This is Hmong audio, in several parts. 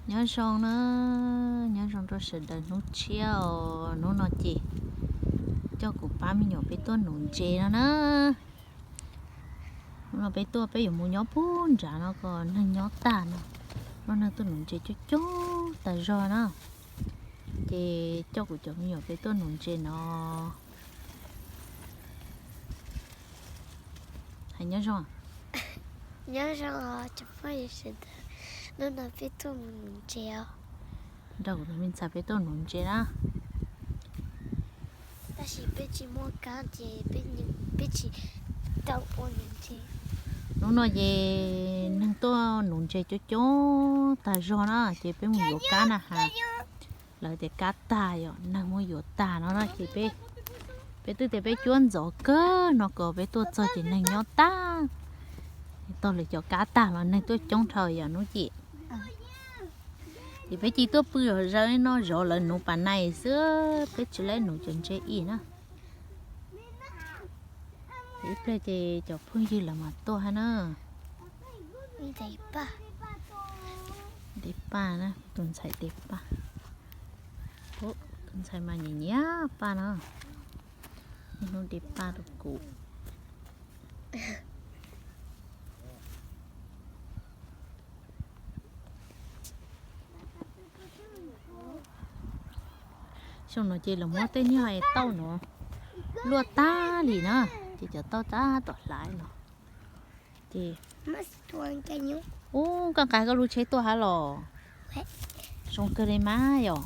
Nyob zoo na, nyob zoo rau sawv daws hnub tshiab os. Hnub no ces coj kuv pab me nyuam peb tuaj nuv ntses no na. Hnub no peb tuaj peb yuav mus nyob puag nrad no kom neeg nyob tag no. Muaj neeg tuaj nuv ntses coob coob tas zog na. Ces coj kuv cov me nyuam peb tuaj nuv ntses no. Hais nyob zoo. Nyob zoo os cov phooj ywg sawv daws, hnub no peb tuaj mus nuv ntses os. Nrog kuv tus me ntxhais peb tuaj nuv ntses na. Tab sis peb tsis muaj kab ces peb tsis tau ua nuv ntses. Hnub no ces neeg tuaj nuv ntses coob coob tag zog na ces peb mus yuav kab na has. Lawv tias kab tag yom, neeg muab yuav tag no na ces peb, peb twb tias peb cuab ntxov kawg no kom peb tuaj txog ces neeg nyob tag. Tog lawv cov kab tag los neeg tuaj coob dhau yom hnub cim. Ces peb cia tuaj pw zom zaws no zov lawv nuv pas nais xwb, peb tsis laib nuv cov ntses ib na. Ib pliag ces cov phooj ywg lawv mas tuaj hab na. Dev paj na, tus ntxhais dev paj. Tus ntxhais mas nyiam nyiam paj no. Niaj hnub dev paj rau kuv. Xyoo no ces lawv muab tej niag tauj no luaj tag li na, ces cov tauj tab tom hlais no. Ces ub, koj nqa koj lub tsheb tuaj hab los? Zoo kawg li mas yom.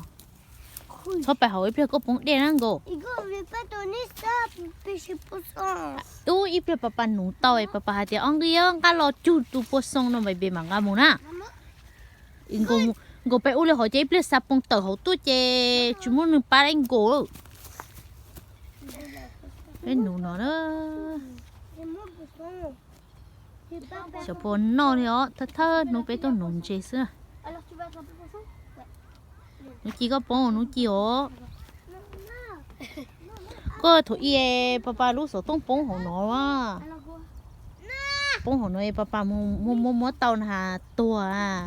Txhob pais hauv ib pliag koj poob dej na nkaus. Ub, ib pliag pas pas nuv tau es pas pas hais tias ob nqi nqa los cug tus pua xoo no npais npes mam nqa mus na. Nkaus peb ua li hov ces ib pliag xa poo tawm hauv tuaj ces tsis muaj neeg pab li nkaus. Peb nuv no na. Xyov puas noj li os, thawj thawj hnub peb tuaj nuv ntses xwb. Hnub ci koj poob, hnub ci os. Koj thaum ub pas pas lub xov tooj poob hauv no a. Poob hauv no es pas pas muab muab tau na has tuag.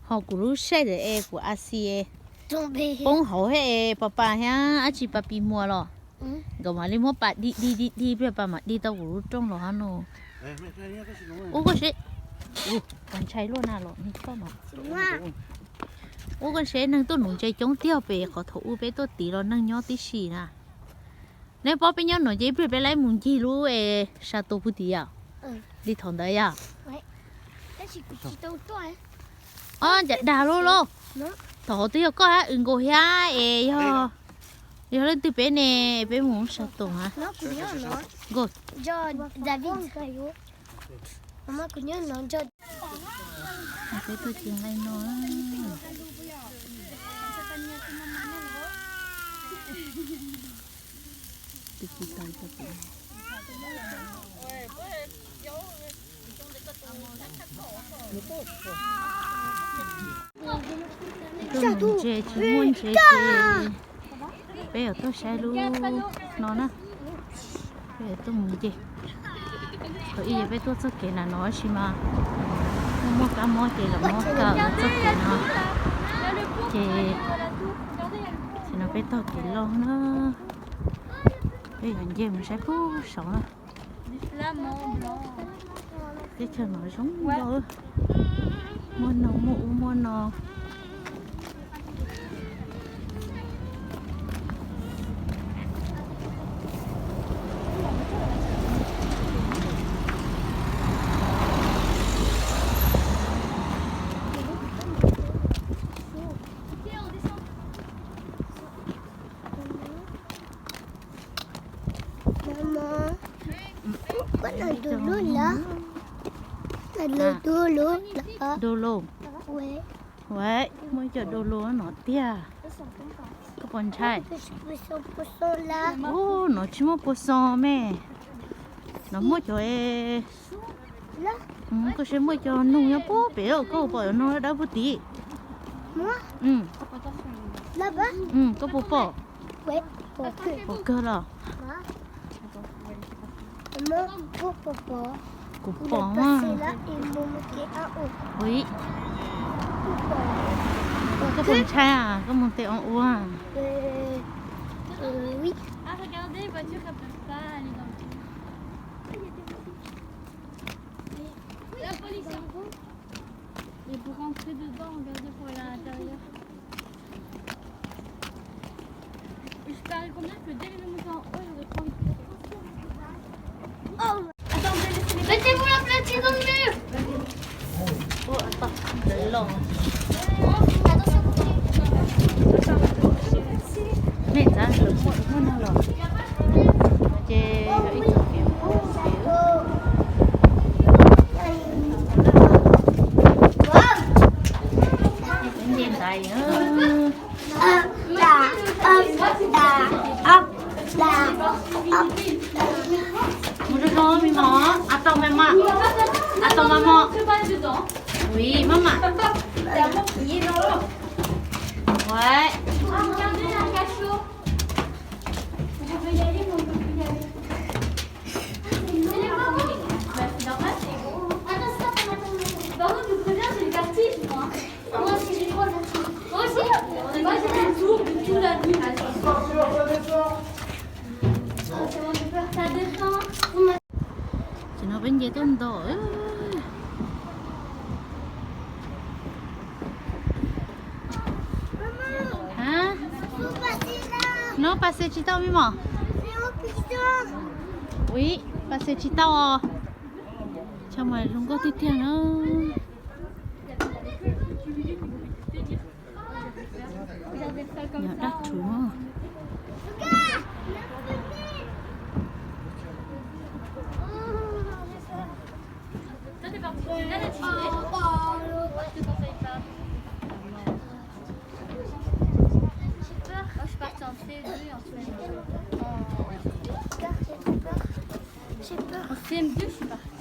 Ho kuv lub sij hawm es kuv a xi poob hauv thiab es pas pas thiab dab tsi pas pis muas los, nkawd mam li muab pas dig dig dig dig pliag pas mam dig tau kuv lub rooj los hab no. Ub koj seb, ntshai luaj na los, ub koj seb neeg tuaj nuv ntses coob tiag pem qhov thaum ub peb tuaj tid los neeg nyob tib si na. Neb paub peb nyob no ces ib pliag peb laib mus ncig lub es sa tus pug tid yom, li thaum ntawd yom. Ob, cas dag lub lauj. Thaum hauv twb yog koj hab wb nkaus thiab es yog, yog leej twg peb ne, peb mus sa tus hab. Peb tuaj ci nqaij no, twb ci tau tau pem. Tuaj mus ntses tsis muaj ntses ces peb yuav tuaj saib lub no na. Peb yuav tuaj mus ntses. Thaum ub yog peb tuaj txoj kev na no tab sis mas muaj muaj kab mob ces los muab kaw txoj kev no. Ces tam sim no peb taug kev los na. Peb yuav nce mus saib puag saud na. Teb chaws no zoo nkauj, muaj noog muaj ub muaj no. Koj noj du lug lawm. Du lug. Muaj ib co du lug no tiag. Koj puas ntshai? Ub, no tsis muaj pua xoo me. No muaj cov, koj saib muaj cov noog nyob puag pem, koj pom cov noog dawb puag tid. Koj puas pom? Pom kawg los? Kuv pom mas. Ui, koj puas ntshai, koj mus tes oo ua. Ah, regardez, les voitures, elles peuvent pas aller dans le trou. La police. Et pour rentrer dedans, regardez pour aller à l'intérieur. Je parie combien que dès que je monte en haut, j'aurais trop envie de faire. Oh. Attends, je vais laisser les... Mettez-vous la plaque dans le mur. Oh, attends, le long. Attention. Mej ntxav lawv muaj, muaj neeg los ces ib txwm pem pem. Nce ntaiv. Mus zoo zoo me mos, a tau me mos, a tau me mos. Ui, maj mam. Ua. Par contre, je vous préviens, j'ai le vertige, moi. Moi aussi, j'ai trop le vertige. Moi aussi. C'est moi, j'ai fait le tour de toute la nuit. Ça descend. Ces no peb nce tuaj nto. No pas xe tsis tau me mos. Ui, pas xe tsis tau os. Tshaj mas zoo nkauj tiag tiag na. Yog dab rhuv. Moi, je suis partie en C E deux et en C E un. J'ai peur. En C M deux, je suis partie.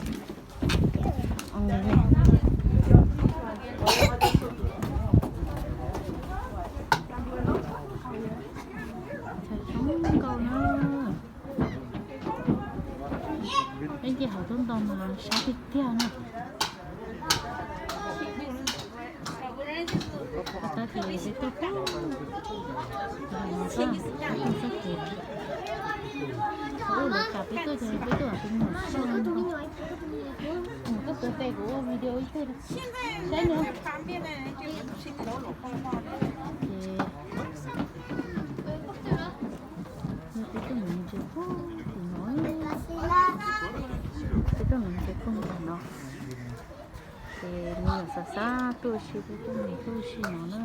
Zoo nkauj na. Peb nce hauv tuaj nto mas sab tiag tiag na. Tab sis peb tuaj, peb tuaj txoj kev, ua lawv tas peb tuaj ces peb tuaj peb mus soj. Koj tuav tes kuv ua video ib teg saib no. Ces peb tuaj mus ntses pug tim no, peb tuaj mus ntses pug tim no. Ces me nyuam xav xav tuaj ua si, peb tuaj mus tuaj ua si no na.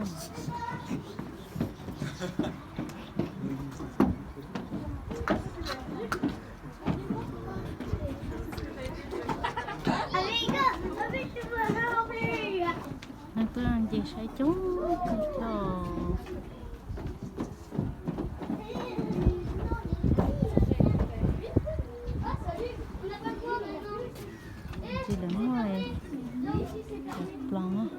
Neeg tuaj nce saib coob kawg thiab. Ces lawv muaj cov ploos.